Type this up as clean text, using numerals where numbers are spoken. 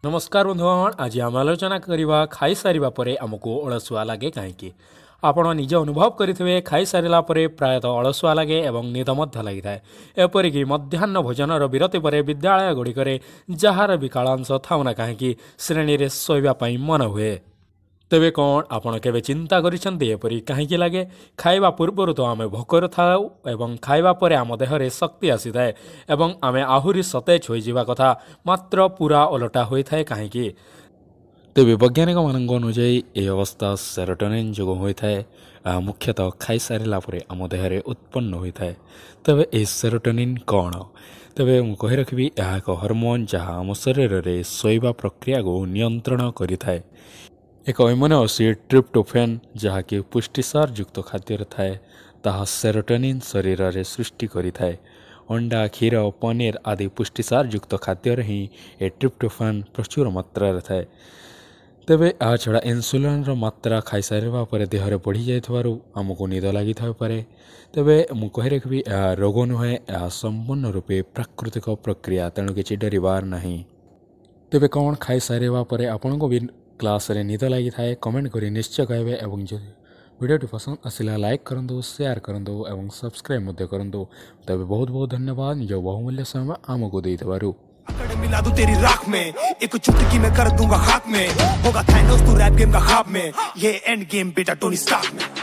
ନମସ୍କାର ବନ୍ଧୁଗଣ, ଆଜି ଆମେ ଆଲୋଚନା କରିବା ଖାଇସାରିବା ପରେ ଆମକୁ ଅଳସୁଆ ଲାଗେ କାହିଁକି। ଆପଣ ନିଜେ ଅନୁଭବ କରିଥିବେ, ଖାଇସାରିଲା ପରେ ପ୍ରାୟତଃ ଅଳସୁଆ ଲାଗେ ଏବଂ ନିଦ ମଧ୍ୟ ଲାଗିଥାଏ। ଏପରିକି ମଧ୍ୟାହ୍ନ ଭୋଜନର ବିରତି ପରେ ବିଦ୍ୟାଳୟ ଗୁଡ଼ିକରେ ଯାହାର ବି କାଳାଂଶ ଥାଉ ନା କାହିଁକି, ଶ୍ରେଣୀରେ ଶୋଇବା ପାଇଁ ମନ ହୁଏ। ତେବେ କ'ଣ ଆପଣ କେବେ ଚିନ୍ତା କରିଛନ୍ତି ଏପରି କାହିଁକି ଲାଗେ? ଖାଇବା ପୂର୍ବରୁ ତ ଆମେ ଭୋକରେ ଥାଉ ଏବଂ ଖାଇବା ପରେ ଆମ ଦେହରେ ଶକ୍ତି ଆସିଥାଏ ଏବଂ ଆମେ ଆହୁରି ସତେଜ ହୋଇଯିବା କଥା, ମାତ୍ର ପୁରା ଓଲଟା ହୋଇଥାଏ କାହିଁକି? ତେବେ ବୈଜ୍ଞାନିକମାନଙ୍କ ଅନୁଯାୟୀ ଏହି ଅବସ୍ଥା ସେରୋଟୋନିନ୍ ଯୋଗୁଁ ହୋଇଥାଏ। ଏହା ମୁଖ୍ୟତଃ ଖାଇସାରିଲା ପରେ ଆମ ଦେହରେ ଉତ୍ପନ୍ନ ହୋଇଥାଏ। ତେବେ ଏହି ସେରୋଟୋନିନ୍ କ'ଣ? ତେବେ ମୁଁ କହି ରଖିବି, ଏହା ଏକ ହରମୋନ୍ ଯାହା ଆମ ଶରୀରରେ ଶୋଇବା ପ୍ରକ୍ରିୟାକୁ ନିୟନ୍ତ୍ରଣ କରିଥାଏ। ଏକ ଏମିନୋ ଏସିଡ୍ ଟ୍ରିପ୍ଟୋଫେନ୍, ଯାହାକି ପୁଷ୍ଟିସାର ଯୁକ୍ତ ଖାଦ୍ୟରେ ଥାଏ, ତାହା ସେରୋଟୋନିନ୍ ଶରୀରରେ ସୃଷ୍ଟି କରିଥାଏ। ଅଣ୍ଡା, କ୍ଷୀର, ପନିର ଆଦି ପୁଷ୍ଟିସାର ଯୁକ୍ତ ଖାଦ୍ୟରେ ହିଁ ଏ ଟ୍ରିପ୍ଟୋଫେନ୍ ପ୍ରଚୁର ମାତ୍ରାରେ ଥାଏ। ତେବେ ଏହା ଛଡ଼ା ଇନ୍ସୁଲିନ୍ର ମାତ୍ରା ଖାଇସାରିବା ପରେ ଦେହରେ ବଢ଼ିଯାଇଥିବାରୁ ଆମକୁ ନିଦ ଲାଗିଥାଇପାରେ। ତେବେ ମୁଁ କହି ରଖିବି, ଏହା ରୋଗ ନୁହେଁ, ଏହା ସମ୍ପୂର୍ଣ୍ଣ ରୂପେ ପ୍ରାକୃତିକ ପ୍ରକ୍ରିୟା, ତେଣୁ କିଛି ଡରିବାର ନାହିଁ। ତେବେ କ'ଣ ଖାଇସାରିବା ପରେ ଆପଣଙ୍କୁ ବି କ୍ଲାସ୍ରେ ନିଦ ଲାଗିଥାଏ? କମେଣ୍ଟ କରି ନିଶ୍ଚୟ କହିବେ ଏବଂ ଯଦି ଭିଡ଼ିଓଟି ପସନ୍ଦ ଆସିଲା ଲାଇକ୍ କରନ୍ତୁ, ସେୟାର କରନ୍ତୁ ଏବଂ ସବସ୍କ୍ରାଇବ୍ ମଧ୍ୟ କରନ୍ତୁ। ତେବେ ବହୁତ ବହୁତ ଧନ୍ୟବାଦ ନିଜ ବହୁମୂଲ୍ୟ ସମୟ ଆମକୁ ଦେଇଥିବାରୁ। मिला दूं तेरी राख में, एक चुटकी में कर दूंगा खाक में, होगा थानोस तू रैप गेम का खाब में, ये एंड गेम बेटा टोनी स्टार्क में।